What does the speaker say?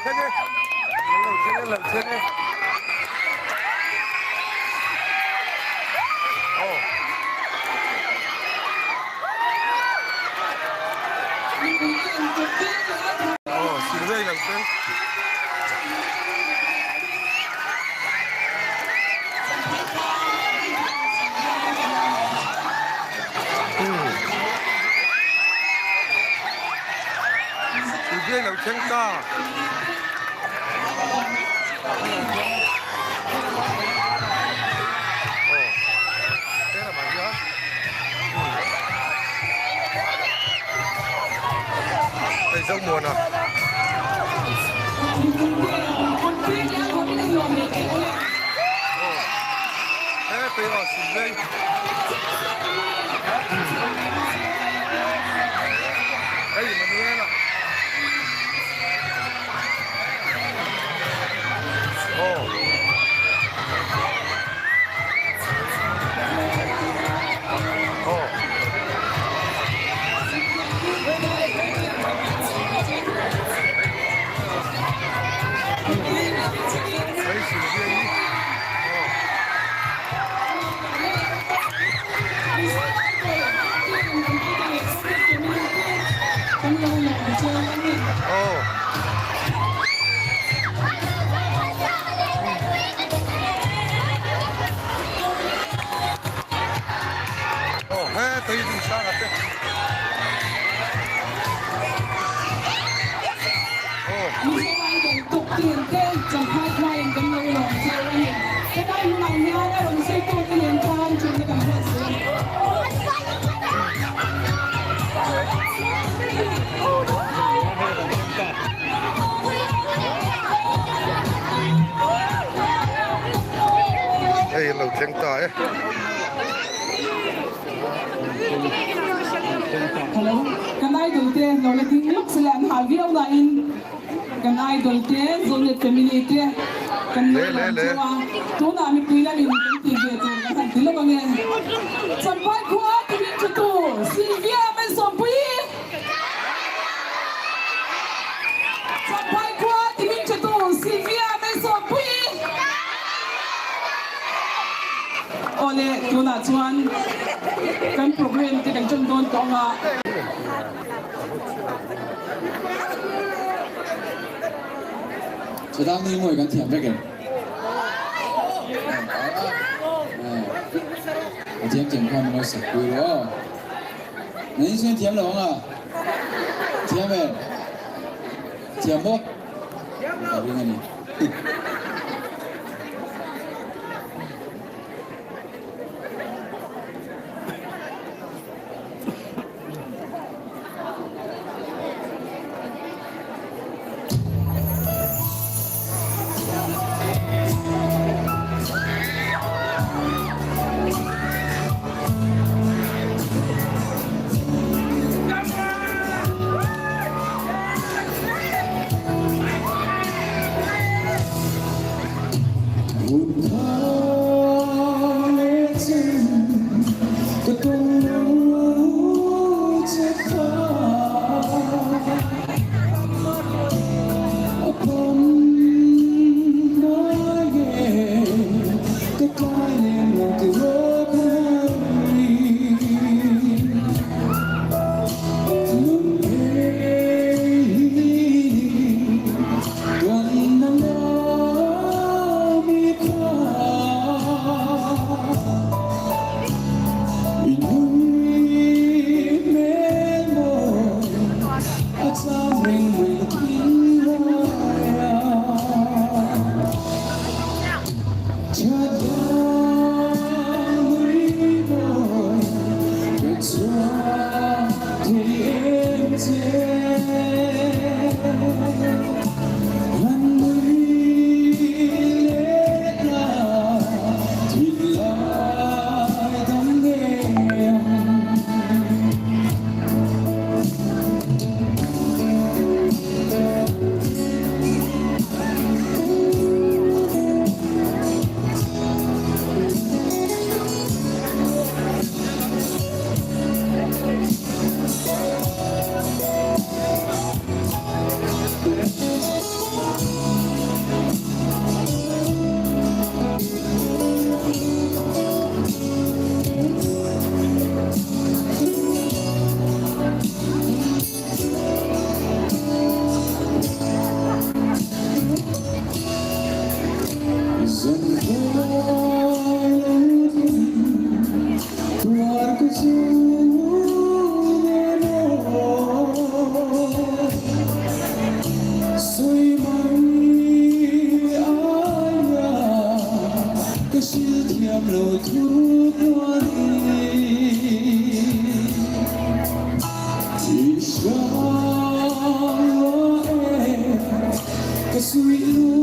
thleng e. An lo thleng e, lo thleng e. Aw. Aw, Sylvia i lo thleng. Sylvia i lo thleng ta. Aw, helamah hian hei Zomuana. Aw, he phei aw Sylvia i. Hei Manuela. Aw. Aw. Hei Sylvia i. Aw. Aw. Aw he tei ding sang a te. Aw. Hei an lo thleng ta e. Hello, kan idol te lo la ding lawk sela an hal viau nain kan idol te Zonet family te kan lo lawm cheu a, tunah mipui lamin kan tih ve tur kan han ti lawk ange. Champhai khua timin thutu Sylvia Mensawmpui. Champhai khua timin thutu Sylvia Mensawmpui. Awle, tunah chuan kan program te kan ṭan dawn tawh ang a. Chutah ni mawi kan thiam vek em? A thiam thiam khan min lo sak pui ru aw. Nang chuan thiam lo ang a? Thiam em? Thiam bawk? Ka ring a ni. lo thu Ka suih.